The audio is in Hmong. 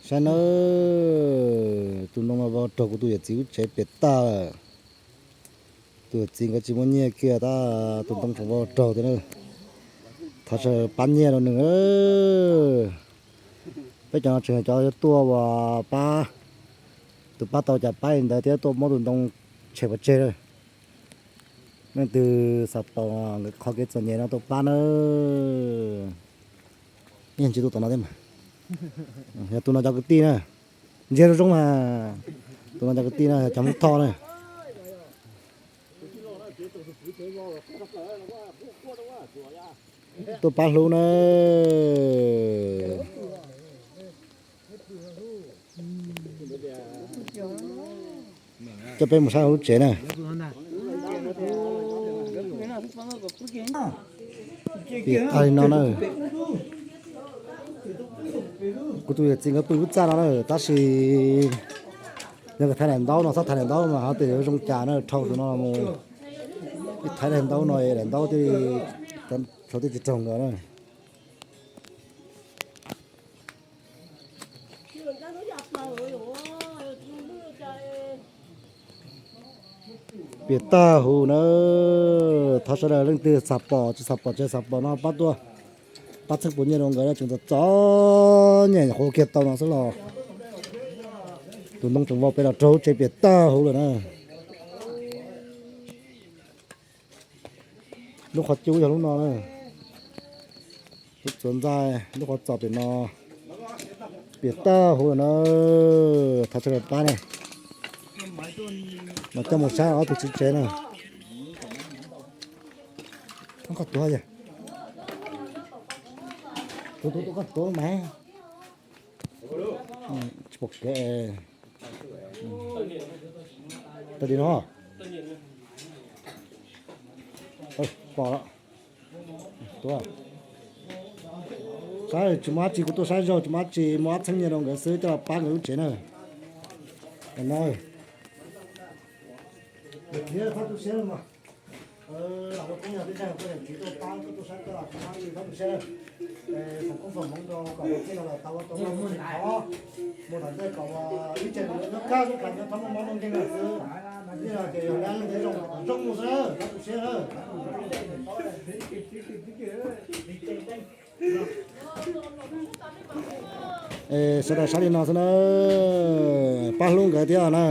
Saib nawb, tus ntoo no vau raug kuv tus yawm txiv lub tsev pem tag lawm. Tus yawm txiv nkawd tsis muaj nyiaj kiag tab tus ntoo tseem vau raug thiab na. Thov sawv daws pab nyiaj rau nws. Peb cov no tseem cov yuav tuaj uas pab, tus pab tau cas pab li ntawd thiab tuaj muab tus ntoo tshem pov tseg lawm. Leej twg xav pom nkawd qhov kev txom nyem no tuaj pab nawb. Ib ntsis tuaj tom no thiab mas. Yog tus no cov kwv tij na, ntsia zoo zoo mas, tus no cov kwv tij na, cov Hmoob Thoj na. Tuaj pab hlub na. Coj peb mus saib hauv lub tsev na. Pim tag li no na. Kuv tus yawm txiv nkawd pw lub txaj no na, tab sis yog nkawd thaiv daim ntaub no, txhob thaiv daim ntaub mas ho tias yuav zoo cas na, dhau tus no mus. Ib thaiv daim ntaub no, daim ntaub thiaj li txhua tij tsis raug nkawd na. Pim tag huv na. Thov sawv daws leej twg xav pom tsis xav pom tsis xav pom no pab tuaj, pab txheeb puas nyiaj rau nkawd, tseem txom txom nyem qhuav kiag tau no xwb los tus ntoo tseem vau pem los raug lub tsev pim tag huv lawm na. Lub qhov cub yog lub no na. Lub txuas ntxaij lub qhov txos pem no pim tag huv lawm na. Thov sawv daws pab na, los coj mus saib ob tug tswv tsev na. Koj tuav, tuav tuav koj tuav mas. Tsis pom kev. Tag li no. Pom lawm. Tuav, saib tsis muaj dab tsi, kuv tuaj saib zog tsis muaj dab tsi, muaj ob txheeb nyiaj rau nkawd xwb coj los pab nkawd lub tsev na. No, txiv, txhob tu siab mas. Lam ua koob yog tib neeg, koj niam txiv tuaj pab koj tuaj saib koj, tsis muaj dab tsi, txhob tu siab. Foom koob foom hmoov rau kom txij no los tau ua tau noj tau haus, mus tom ntej kom ua ib tse nyob kab nyob kab nyob txhob muaj mob muaj nkeeg lawm xwb. Yeej los ces yog dab neeg thiaj zoo, zoo mus xwb, txhob tu siab. Sawv daws saib li no xwb na, pab hlub nkawd thiab na.